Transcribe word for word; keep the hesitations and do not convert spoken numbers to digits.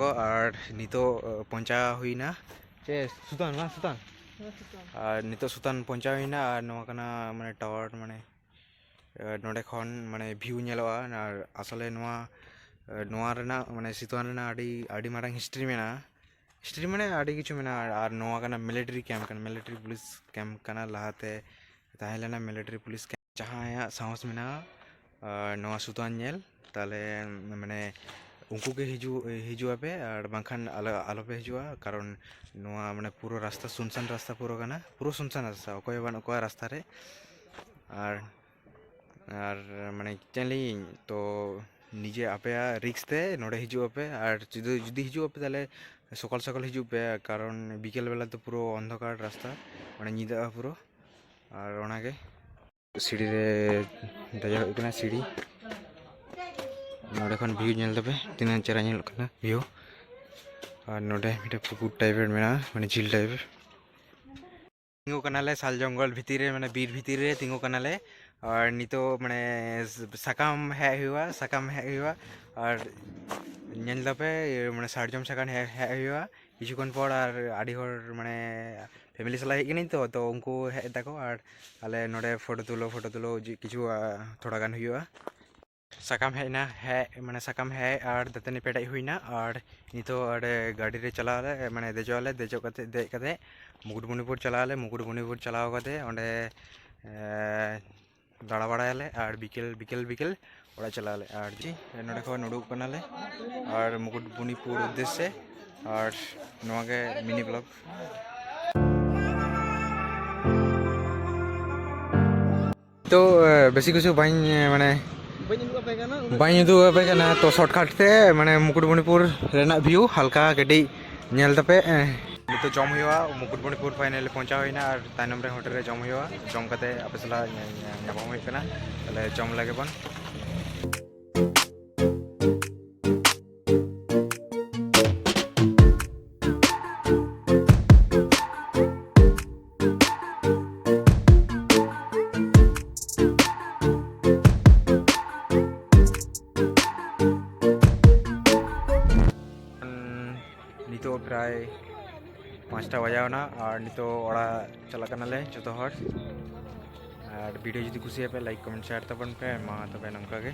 ᱟᱨ ᱱᱤᱛᱚᱜ ᱯᱚᱧᱪᱟ ᱦᱩᱭᱱᱟ᱾ ᱪᱮ ᱥᱩᱛᱟᱱ, ᱵᱟᱝ ᱥᱩᱛᱟᱱ? ᱟᱨ ᱱᱤᱛᱚᱜ ᱥᱩᱛᱟᱱ ᱯᱚᱧᱪᱟ ᱦᱩᱭᱱᱟ᱾ ᱟᱨ ᱱᱚᱣᱟ ᱠᱟᱱᱟ ᱢᱟᱱᱮ ᱴᱟᱣᱟᱨ, ᱢᱟᱱᱮ ᱱᱚᱰᱮ ᱠᱷᱚᱱ ᱢᱟᱱᱮ ᱵᱷᱤᱭᱩ ᱧᱮᱞᱚᱜᱼᱟ᱾ ᱟᱨ ᱟᱥᱚᱞᱮ ᱱᱚᱣᱟ ᱱᱚᱣᱟ ᱨᱮᱱᱟᱜ ᱢᱟᱱᱮ ᱥᱤᱛᱩᱣᱟᱱ ᱨᱮᱱᱟᱜ ᱟᱹᱰᱤ ᱟᱹᱰᱤ ᱢᱟᱨᱟᱝ ᱦᱤᱥᱴᱨᱤ ᱢᱮᱱᱟᱜᱼᱟ᱾ ᱦᱤᱥᱴᱨᱤ ᱢᱟᱱᱮ ᱟᱹᱰᱤ ᱠᱤᱪᱷᱩ ᱢᱮᱱᱟᱜᱼᱟ᱾ ᱟᱨ ᱱᱚᱣᱟ ᱠᱟᱱᱟ ᱢᱤᱞᱤᱴᱟᱨᱤ ᱠᱮᱢᱯ ᱠᱟᱱᱟ, ᱢᱤᱞᱤᱴᱟᱨᱤ ᱯᱩᱞᱤᱥ ᱠᱮᱢᱯ ᱠᱟᱱᱟ᱾ ᱞᱟᱦᱟᱛᱮ ᱛᱟᱦᱮᱸ ᱞᱮᱱᱟ ᱢᱤᱞᱤᱴᱟᱨᱤ ᱯᱩᱞᱤᱥ ᱠᱮᱢᱯ᱾ ᱡᱟᱦᱟᱸᱭᱟᱜ ᱥᱟᱦᱚᱥ ᱢᱮᱱᱟᱜᱼᱟ ᱟᱨ ᱱᱚᱣᱟ ᱥᱩᱛᱟᱱ ᱧᱮᱞ, ᱛᱟᱦᱚᱞᱮ ᱢᱟᱱᱮ ᱩᱱᱠᱩ ᱜᱮ ᱦᱤᱡᱩᱜ ᱦᱤᱡᱩᱜ ᱟᱯᱮ, ᱟᱨ ᱵᱟᱝᱠᱷᱟᱱ ᱟᱞᱚ ᱟᱞᱚᱯᱮ ᱦᱤᱡᱩᱜᱼᱟ᱾ ᱠᱟᱨᱚᱱ ᱱᱚᱣᱟ ᱢᱟᱱᱮ ᱯᱩᱨᱟᱹ ᱨᱟᱥᱛᱟ ᱥᱩᱱᱥᱟᱱ ᱨᱟᱥᱛᱟ ᱯᱩᱨᱟᱹ ᱠᱟᱱᱟ, ᱯᱩᱨᱟᱹ ᱥᱩᱱᱥᱟᱱ ᱨᱟᱥᱛᱟ, ᱚᱠᱚᱭ ᱦᱚᱸ ᱵᱟᱹᱱᱩᱜ ᱠᱚᱣᱟ ᱨᱟᱥᱛᱟ ᱨᱮ᱾ ᱟᱨ ᱟᱨ ᱢᱟᱱᱮ ᱪᱮᱫ ᱞᱟᱹᱭᱟᱹᱧ ᱛᱚ, ᱱᱤᱡᱮ ᱟᱯᱮᱭᱟᱜ ᱨᱤᱠᱥ ᱛᱮ ᱱᱚᱰᱮ ᱦᱤᱡᱩᱜ ᱟᱯᱮ᱾ ᱟᱨ ᱡᱩᱫᱤ ᱡᱩᱫᱤ ᱦᱤᱡᱩᱜ ᱟᱯᱮ, ᱛᱟᱦᱚᱞᱮ ᱥᱚᱠᱟᱞ ᱥᱚᱠᱟᱞ ᱦᱤᱡᱩᱜ ᱯᱮ, ᱠᱟᱨᱚᱱ ᱵᱤᱠᱮᱞ ᱵᱮᱞᱟ ᱫᱚ ᱯᱩᱨᱟᱹ ᱚᱱᱫᱷᱚᱠᱟᱨ ᱨᱟᱥᱛᱟ, ᱢᱟᱱᱮ ᱧᱤᱫᱟᱹᱜᱼᱟ ᱯᱩᱨᱟᱹ᱾ ᱟᱨ ᱚᱱᱟᱜᱮ ᱥᱤᱲᱤ ᱨᱮ ᱫᱮᱡᱚᱜ ᱦᱩᱭᱩᱜ ᱠᱟᱱᱟ, ᱥᱤᱲᱤ᱾ ᱱᱚᱰᱮ ᱠᱷᱚᱱ ᱵᱷᱤᱭᱩ ᱧᱮᱞ ᱛᱟᱯᱮ, ᱛᱤᱱᱟᱹᱜ ᱪᱮᱦᱨᱟ ᱧᱮᱞᱚᱜ ᱠᱟᱱᱟ ᱵᱷᱤᱭᱩ᱾ ᱟᱨ ᱱᱚᱰᱮ ᱢᱤᱫᱴᱮᱱ ᱯᱩᱠᱩᱨ ᱴᱟᱭᱤᱯ ᱨᱮ ᱢᱮᱱᱟᱜᱼᱟ, ᱢᱟᱱᱮ ᱡᱷᱤᱞ ᱴᱟᱭᱤᱯ᱾ ᱛᱤᱸᱜᱩ ᱠᱟᱱᱟᱞᱮ ᱥᱟᱞ ᱡᱚᱝᱜᱚᱞ ᱵᱷᱤᱛᱤᱨ ᱨᱮ, ᱢᱟᱱᱮ ᱵᱤᱨ ᱵᱷᱤᱛᱤᱨ ᱨᱮ ᱛᱤᱸᱜᱩ ᱠᱟᱱᱟᱞᱮ᱾ ᱟᱨ ᱱᱤᱛᱚᱜ ᱢᱟᱱᱮ ᱥᱟᱠᱟᱢ ᱦᱮᱡ ᱦᱩᱭᱩᱜᱼᱟ, ᱥᱟᱠᱟᱢ ᱦᱮᱡ ᱦᱩᱭᱩᱜᱼᱟ᱾ ᱟᱨ ᱧᱮᱞ ᱫᱟᱯᱮ, ᱤᱭᱟᱹ, ᱢᱟᱱᱮ ᱥᱟᱨᱡᱚᱢ ᱥᱟᱠᱟᱢ ᱦᱮᱡ ᱦᱮᱡ ᱦᱩᱭᱩᱜᱼᱟ᱾ ᱠᱤᱪᱷᱩ ᱠᱷᱚᱱ ᱯᱚᱨ ᱟᱨ ᱟᱹᱰᱤ ᱦᱚᱲ ᱢᱟᱱᱮ ᱯᱷᱮᱢᱤᱞᱤ ᱥᱟᱞᱟᱜ ᱦᱮᱡ ᱠᱟᱹᱱᱟᱹᱧ ᱛᱚ, ᱛᱚ ᱩᱱᱠᱩ ᱦᱮᱡ ᱫᱟᱠᱚ᱾ ᱟᱨ ᱟᱞᱮ ᱱᱚᱰᱮ ᱯᱷᱳᱴᱳ ᱛᱩᱞᱟᱹᱣ, ᱯᱷᱳᱴᱳ ᱛᱩᱞᱟᱹᱣ ᱡᱮ ᱠᱤᱪᱷᱩ, ᱟᱨ ᱛᱷᱚᱲᱟ ᱜᱟᱱ ᱦᱩᱭᱩᱜᱼᱟ᱾ ᱥᱟᱠᱟᱢ ᱦᱮᱡ ᱮᱱᱟ, ᱦᱮᱡ ᱢᱟᱱᱮ ᱥᱟᱠᱟᱢ ᱦᱮᱡ ᱟᱨ ᱫᱟᱹᱛᱟᱹᱱᱤ ᱯᱮᱴᱮᱡ ᱦᱩᱭᱱᱟ᱾ ᱟᱨ ᱱᱤᱛᱚᱜ ᱚᱸᱰᱮ ᱜᱟᱹᱰᱤ ᱨᱮ ᱪᱟᱞᱟᱜ ᱟᱞᱮ, ᱢᱟᱱᱮ ᱫᱮᱡᱚᱜ ᱟᱞᱮ, ᱫᱮᱡᱚᱜ ᱠᱟᱛᱮ, ᱫᱮᱡ ᱠᱟᱛᱮ ᱢᱩᱠᱩᱴᱢᱩᱱᱤᱯᱩᱨ ᱪᱟᱞᱟᱜ ᱟᱞᱮ᱾ ᱢᱩᱠᱩᱴᱢᱩᱱᱤᱯᱩᱨ ᱪᱟᱞᱟᱣ ᱠᱟᱛᱮ ᱚᱸᱰᱮ, ᱮ, ᱫᱟᱬᱟ ᱵᱟᱲᱟᱭᱟᱞᱮ᱾ ᱟᱨ ᱵᱤᱠᱮᱞ ᱵᱤᱠᱮᱞ ᱵᱤᱠᱮᱞ ᱚᱲᱟᱜ ᱪᱟᱞᱟᱜ ᱟᱞᱮ᱾ ᱟᱨ ᱪᱮᱫ ᱱᱚᱰᱮ ᱠᱷᱚᱱ ᱩᱰᱩᱠ ᱠᱟᱱᱟᱞᱮ ᱟᱨ ᱢᱩᱠᱩᱴᱢᱩᱱᱤᱯᱩᱨ ᱩᱫᱽᱫᱮᱥᱥᱮ᱾ ᱟᱨ ᱱᱚᱣᱟ ᱜᱮ ᱢᱤᱱᱤ ᱵᱞᱚᱜ᱾ ᱛᱚ, ᱮ, ᱵᱮᱥᱤ ᱠᱤᱪᱷᱩ ᱵᱟᱹᱧ, ᱮ, ᱢᱟᱱᱮ ᱵᱟᱹᱧ ᱩᱫᱩᱜ ᱟᱯᱮ ᱠᱟᱱᱟ, ᱩᱱᱟᱹᱜ ᱵᱟᱹᱧ ᱩᱫᱩᱜ ᱟᱯᱮ ᱠᱟᱱᱟ᱾ ᱛᱚ, ᱥᱚᱨᱴᱠᱟᱴ ᱛᱮ, ᱢᱟᱱᱮ, ᱢᱩᱠᱩᱴᱢᱩᱱᱤᱯᱩᱨ ᱨᱮᱱᱟᱜ ᱵᱷᱤᱭᱩ ᱦᱟᱞᱠᱟ ᱠᱟᱹᱴᱤᱡ ᱧᱮᱞ ᱛᱟᱯᱮ, ᱮ᱾ ᱱᱤᱛᱚᱜ ᱡᱚᱢ ᱦᱩᱭᱩᱜᱼᱟ, ᱢᱩᱠᱩᱴᱢᱩᱱᱤᱯᱩᱨ ᱯᱷᱟᱭᱱᱟᱞᱤ ᱯᱳᱣᱪᱷᱟᱣ ᱦᱩᱭᱱᱟ ᱟᱨ ᱛᱟᱭᱱᱚᱢ ᱨᱮ ᱦᱳᱴᱮᱞ ᱨᱮ ᱡᱚᱢ ᱦᱩᱭᱩᱜᱼᱟ᱾ ᱡᱚᱢ ᱠᱟᱛᱮ ᱟᱯᱮ ᱥᱟᱞᱟᱜ ᱧᱟ-, ᱧᱟ-, ᱧᱟᱯᱟᱢ ᱦᱩᱭᱩᱜ ᱠᱟᱱᱟ᱾ ᱛᱟᱦᱞᱮ ᱡᱚᱢ ᱞᱮᱜᱮ ᱵᱚᱱ᱾ ᱱᱤᱛᱚᱜ ᱯᱨᱟᱭ ᱯᱟᱸᱪᱴᱟ ᱵᱟᱡᱟᱣ ᱮᱱᱟ ᱟᱨ ᱱᱤᱛᱚᱜ ᱚᱲᱟᱜ ᱪᱟᱞᱟᱜ ᱠᱟᱱᱟᱞᱮ ᱡᱚᱛᱚ ᱦᱚᱲ᱾ ᱟᱨ video ᱡᱩᱫᱤ ᱠᱩᱥᱤᱭᱟᱜ ᱯᱮ, like, comment, share ᱛᱟᱵᱚᱱ ᱯᱮ᱾ ᱢᱟ ᱛᱚᱵᱮ ᱱᱚᱝᱠᱟ ᱜᱮ᱾